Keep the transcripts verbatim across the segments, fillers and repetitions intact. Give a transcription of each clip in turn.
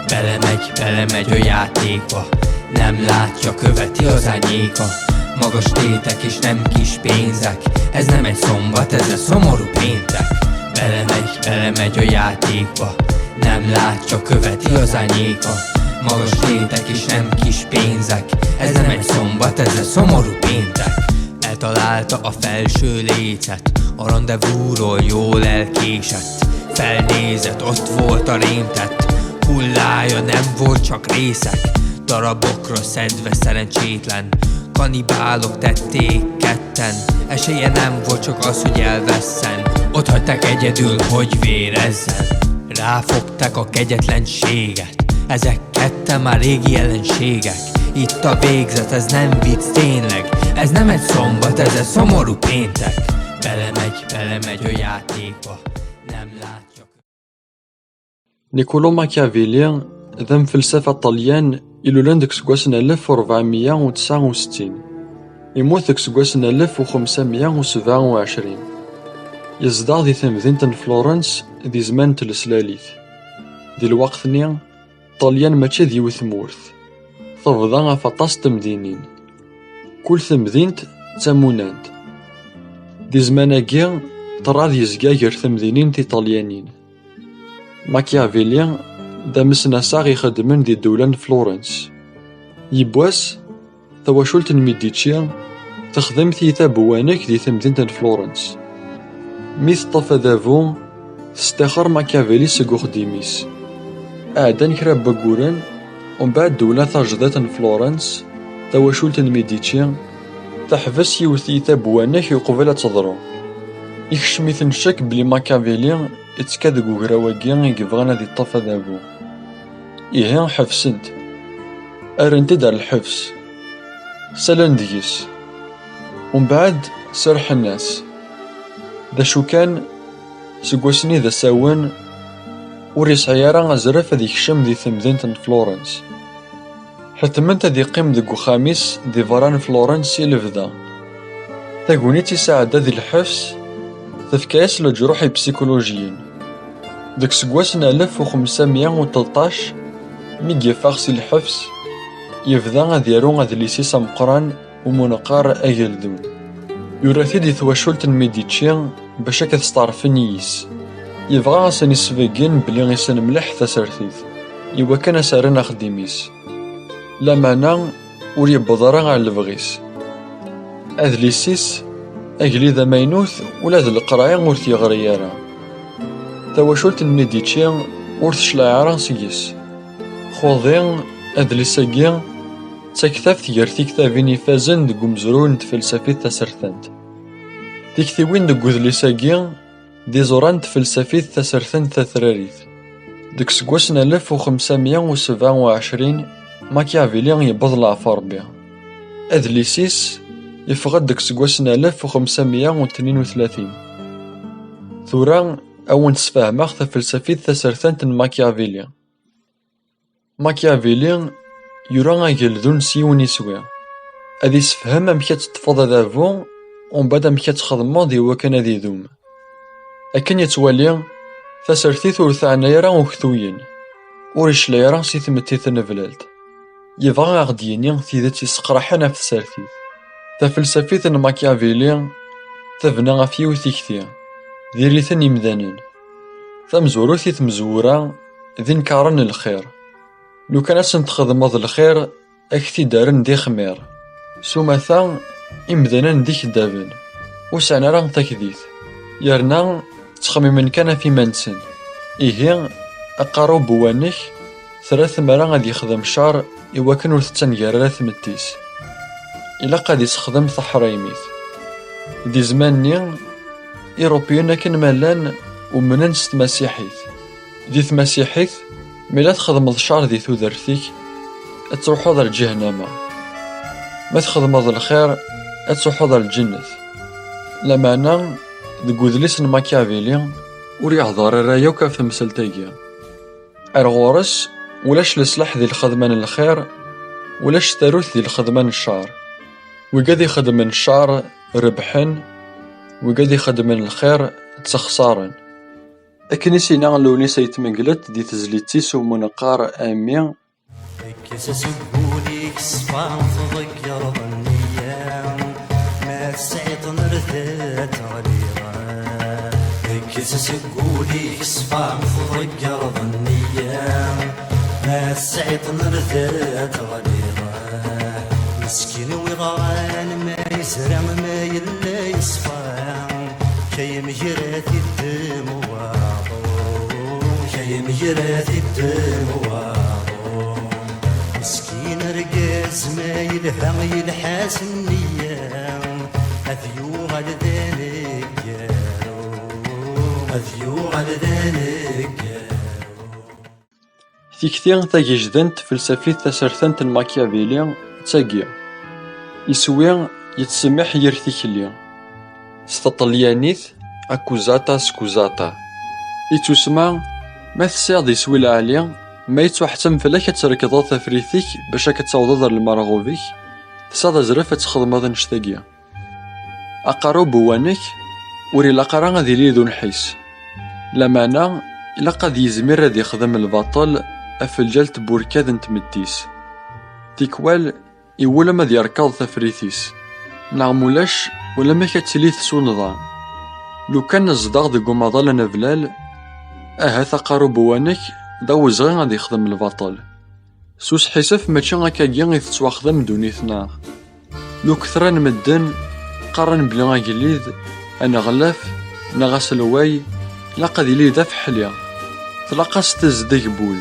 Belemegy, belemegy a játékba. Nem látja, követi az árnyéka. Magas tétek és nem kis pénzek. Ez nem egy szombat, ez egy szomorú péntek. Belemegy, belemegy a játékba. Nem látja, követi az árnyéka. Magas tétek és nem kis pénzek. Ez nem egy szombat, ez egy szomorú péntek. Eltalálta a felső lécet. A rendezvúról jól elkésett. Felnézett, ott volt a rémtett. Hullája nem volt, csak részek. Darabokra szedve szerencsétlen. Kanibálok tették ketten. Esélye nem volt, csak az, hogy elvesszen. Ott hagyták egyedül, hogy vérezzen. Ráfogták a kegyetlenséget. Ezek ketten már régi ellenségek. Itt a végzet, ez nem vicc tényleg. Ez nem egy szombat, ez egy szomorú péntek. Belemegy, belemegy a játékba. Nem látja. Niccolò Machiavelli d amfelsafa ṭṭalyan ilulen deg useggas n alef u rebɛemya u tesɛa u settin. Yemmut deg useggas n alef u xemsamya u sebɛa u ɛecrin. Yezdeɣ di temdint n Florence di zzman n tleslalit. Di lweqt-nni, Ṭṭalyan mačči d yiwet tmurt. Tebḍa ɣef aṭas n temdinin. Kul temdint d tamunant. Di zzman-agi, ṭṭrad yezga gar temdinin tiṭalyanin. Machiavelli d amesnasaɣ ixeddmen di ddewla n Florence. Yiwwas, tawacult n Medici texdem tiyita n uwanek di temdint n Florence. Mi teṭṭef adabu, testaxer Machiavelli seg uxeddim-is. Ɛeddan kra n wagguren, umbeɛd ddewla tajdiṭ n Florence, tawacult n Medici, teḥbes yiwet tiyita n uwanek uqbel ad teḍru. Ikcem-iten ccek belli Machiavelli yettekka deg ugraw-agi i yebɣan ad yeṭṭef adabu. Ihi ḥebsen-t. Rran-t-id ar lḥebs. Salen deg-s. Umbeɛd serrḥen-as. D acu kan, seg wass-nni d asawen, ur yesɛi ara azref ad yekcem di temdint n Florence. Ḥetmen-t ad yeqqim deg uxxam-is di berra n Florence i lebda. Tagnit i sɛedda di lḥebs tefka-yas leǧruḥ ipsikulujiyen. Deg useggas n alef u xemsamya u tleṭṭac, mi yeffeɣ si lḥebs, yebda ad yaru adlis-is ameqqran umu neqqar Ageldun. Yura-t-id i twacult n Medici bac ad k-steɛṛfen yis. Yebɣa ad sen-isbeggen belli issen mliḥ tasertit, iwakken ad s-rren axeddim-is. Lameɛna ur yewwiḍ ara ɣer lebɣi-s. Adlis-is, agellid amaynut, ula d leqraya ur t-yeɣri ara. Tawacult n Medici ur tecliɛ ara seg-s. Xuḍi, adlis-agi d taktabt gar tiktabin ifazen deg umezruy n tfelsafit tasertant. Tiktiwin deg udlis-agi d iẓuran n tfelsafit tasertant tatrarit. Deg useggas n alef u xemsamya u sebɛa u ɛecrin, Machiavelli yewweḍ leɛfu Ṛebbi. Adlis-is yeffeɣ-d deg useggas n alef u xemsamya u tnin u tlatin. Tura, ad wen-d-sfehmeɣ tafelsafit tasertant n Machiavelli. Machiavelli yura Ageldun s yiwen iswi. Ad isefhem amek ad teṭṭfeḍ adabu, umbeɛd amek ad txedmeḍ iwakken ad idum. Akken yettwali, tasertit ur teɛna ara uktuyen, ur icli ara si tmetti taneblalt. Yebɣa a ɣ-d-yini tidet yesseqraḥen ɣef tsertit. Tafelsafit n Machiavelli tebna ɣef yiwet tikti, diri-ten imdanen. Tamezwarut i tmezwura d inkaren n lxir. Lukan ad sen-txedmeḍ lxir, ad k-t-id-rren d ixmir. S umata, imdanen d ikeddaben, ur sɛin ara takdit, yerna ttxemmimen kan ɣef iman-nsen. Ihi, aqerru n uwanek, terra tmara ad yexdem ccer iwakken ur tettanger ara tmetti-s. Ilaq ad issexdem taḥraymit. Di zzman-nni, Iṛupiyen akken ma llan umnen s tmasiḥit. Di tmasiḥit, mi la txedmeḍ ccer di tudert-ik, ad truḥeḍ ar ǧihnama. Ma txedmeḍ lxir, ad truḥeḍ ar lǧennet. Lameɛna, deg udlis n Machiavelli, ur yehḍer ara yakk ɣef temsalt-agi. Ar ɣur-s, ulac leslaḥ di lxedma n lxir, ulac tarut di lxedma n ccer. Wigad ixedmen ccer, rebḥen, wigad ixedmen lxir, ttexṣaren. Akken i s-yenna Lewnis Ayt Mengellat di tezlit-is umi neqqar Ami. Kkes seg wul-ik ṣṣfa, tḍeggreḍ nniya, ma tesɛiḍ nerda teɣliḍ. Kkes seg wul-ik ṣṣfa, tḍeggreḍ nniya, ma tesɛiḍ nerda teɣliḍ. Meskin wi ɣran ma yezra, ma yella yeṣfa, kay mgrat iddem waḍu, kay mgrat iddem waḍu. Meskin argaz ma yelha, yelḥa s nniya, ad yuɣal d aneggaru, ad yuɣal d aneggaru. Tikti tagejdant tfelsafit tasertant n Machiavelli d tagi. Iswi yettsemmiḥ yir tikli. S teṭelyanit, accusata scusata. Ittusma, ma tesɛiḍ iswi lɛali, ma yettuḥettem fell-ak ad trekdeḍ tafrit-ik bac ad k-tawḍeḍ ar lmerɣub-ik, tesɛiḍ azref ad txedmeḍ annect-agi. Aqerru n uwanek ur ilaq ara ad yili d unḥis. Lameɛna, ilaq ad yizmir ad ixdem lbaṭel ɣef lǧal n tburkad n tmetti-s. Tikwal, iwulem ad yerkeḍ tafrit-is. Neɣ mulac, ulamek ad tili tesunḍa. Lukan nezdeɣ deg umaḍal anablal, ahat aqerru n uwanek d awezɣi ad ixdem lbaṭel. S usḥisef mačči akkagi i tettwaxdam ddunit-nneɣ. Luktra n medden qqaren belli agellid, aneɣlaf, neɣ aselway, ilaq ad yili d afeḥli. Tlaq-as tezdeg n wul.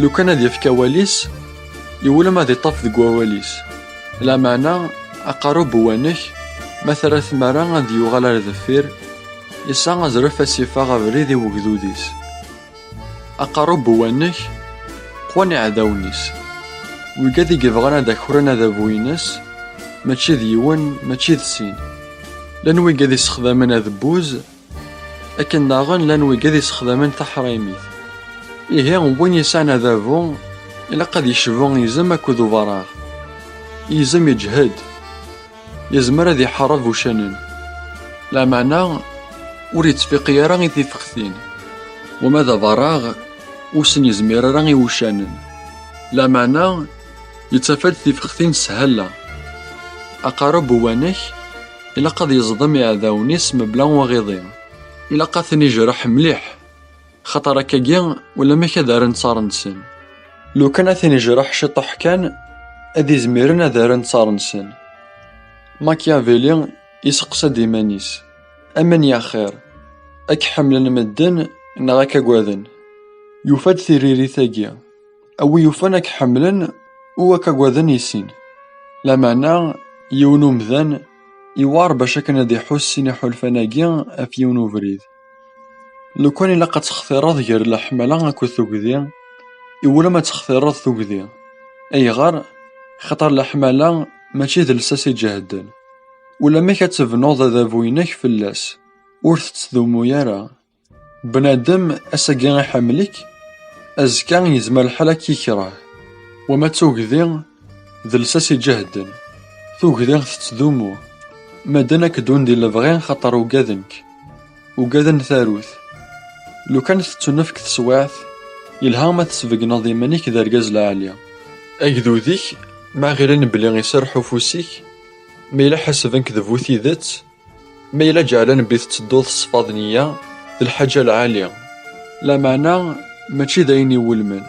Lukan ad yefk awal-is, iwulem ad iṭṭaf deg wawal-is. Lameɛna, aqerru n uwanek, ma terra tmara ad yuɣal ar deffir, yesɛa azref ad s-iffeɣ abrid i wegdud-is. Aqerru n uwanek, qwan iɛdawen-is. Wigad i yebɣan ad akren adabu-ines, mačči d yiwen, mačči d sin. Llan wigad issexdamen adebbuz, akken daɣen llan wigad issexdamen taḥraymit. Ihi, win yesɛan adabu, ilaq ad yecbu izem akked ubareɣ. Izem yeǧhed. Yezmer ad iḥareb uccanen. Lameɛna, ur yettfiqi ara i tifextin. Wama d abareɣ, ur sen-yezmir ara i wuccanen. Lameɛna, yettaf-d tifextin s sshala. Aqerru n uwanek, ilaq ad yeẓdem iɛdawen-is mebla uɣiḍi. Ilaq ad ten-ijreḥ mliḥ. Xaṭer akkagi, ulamek ad rren ttar-nsen. Lukan ad ten-ijreḥ ciṭuḥ kan, ad izmiren ad rren ttar-nsen. Machiavelli iseqsa-d iman-is, aman yaxir, ad k-ḥemmlen medden neɣ ad k-agaden? Yufa-d tiririt-agi, a wi yufan ad k-ḥemmlen u ad k-agaden i sin. Lameɛna, yiwen umdan iwar bac akken ad iḥuss sin iḥulfan-agi ɣef yiwen ubrid. Lukan ilaq ad textireḍ gar leḥmala akked tugdi, iwulem ad textireḍ tugdi. Ayɣer? Xaṭer leḥmala mačči d lsas iǧehden. Ulamek ad tebnuḍ adabu-inek fell-as, ur tettdumu ara. Bnadem ass-agi iḥemmel-ik, azekka yezmer lḥal ad k-ikreh. Wama d tugdi, d lsas iǧehden. Tugdi tettdumu. Madden ad k-ddun di lebɣi xaṭer ugaden-k. Ugaden tarut. Lukan tettunefk teswiɛt, yelha ma tesbegneḍ iman-ik d argaz lɛali. Agdud-ik, ma ɣilen belli iserreḥ ufus-ik, ma yella ḥesben-k d bu tidet, ma yella ǧeɛlen belli tettedduḍ s ṣṣfa d nniya, d lḥaǧa lɛali. Lameɛna, mačči d ayen iwulmen.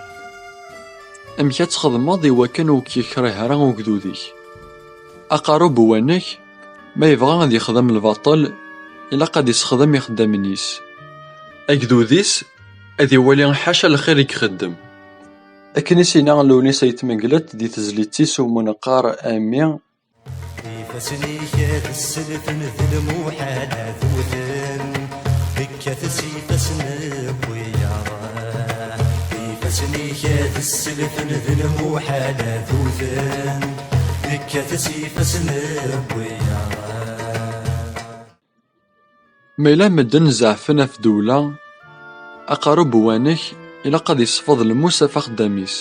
Amek ad txedmeḍ i wakken ur k-yekrih ara ugdud-ik? Aqerru n uwanek, ma yebɣa ad yexdem lbaṭel, ilaq ad issexdem ixeddamen-is. Agdud-is ad iwali ḥaca lxir i ixeddem. Akken i s-yenna Lewnis Ayt Mengellat di tezlit-is umi neqqar Ami. Ifassen-ik ad sselfen d lmuḥal ad wten, kkat s ifassen n wiyaḍ. Ifassen-ik ad sselfen d lmuḥal ad wten, kkat s ifassen n wiyaḍ. Ma yella medden zeɛfen ɣef ddewla, aqerru n uwanek ilaq ad isfeḍ lmus ɣef axeddam-is.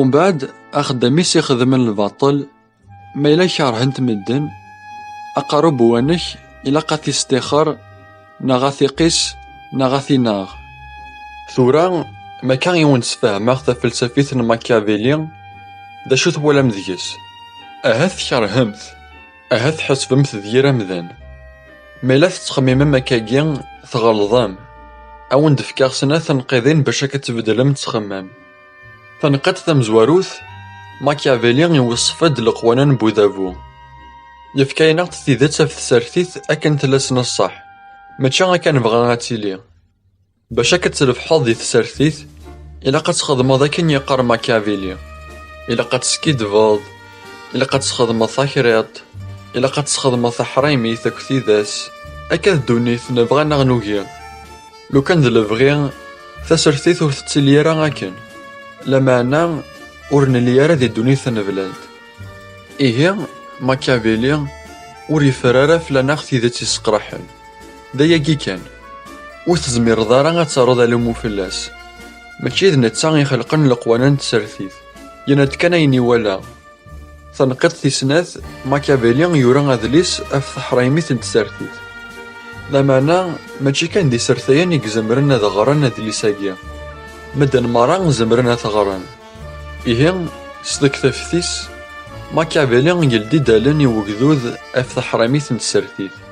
Umbeɛd, axeddam-is ixedmen lbaṭel, ma yella kerhen-t medden, aqerru n uwanek ilaq ad t-istixer neɣ ad t-iqis Neɣ ad t-ineɣ. Tura, ma akka i wen-d-sfehmeɣ tafelsafit n Machiavelli, d acu twalam deg-s? Ahat tkerhem-t, ahat tḥesbem-t d yir amdan. Ma yella tettxemmimem akkagi, tɣelḍem. A wen-d-fkeɣ snat tenqiḍin bac ad k-tbeddlem ttxemmam. Tanqiḍt tamezwarut, Machiavelli iweṣṣef-d leqwanen n udabu. Yefka-yaneɣ-d tidet ɣef tsertit akken tella s neṣṣeḥ, mačči akken nebɣa ad tili. Bac ad k-trebḥeḍ di tsertit, ilaq ad txedmeḍ akken yeqqar Machiavelli. Ilaq ad teskiddbeḍ, ilaq ad txedmeḍ takriḍt, ilaq ad txedmeḍ taḥraymit akked tidas, akka d ddunit nebɣa neɣ nugi. Lukan d lebɣi, tasertit ur tettili ara akken. Lameɛna, ur nelli ara di ddunit taneblalt. Ihi, Machiavelli ur yeffer ara fell-aneɣ tidet yesseqraḥen. D ayagi kan. Ur tezmireḍ ara ad terreḍ alumu fell-as. Mačči d netta ixelqen leqwanen n tsertit. Yenna-d kan ayen iwala. Tanqiḍt tis snat, Machiavelli yura adlis ɣef teḥraymit n tsertit. Lameɛna, mačči kan d isertayen i izemren ad ɣren adlis-agi. Medden merra zemren ad t-ɣren. Ihi, s tektabt-is, Machiavelli yeldi-d allen i wegdud ɣef teḥraymit n tsertit.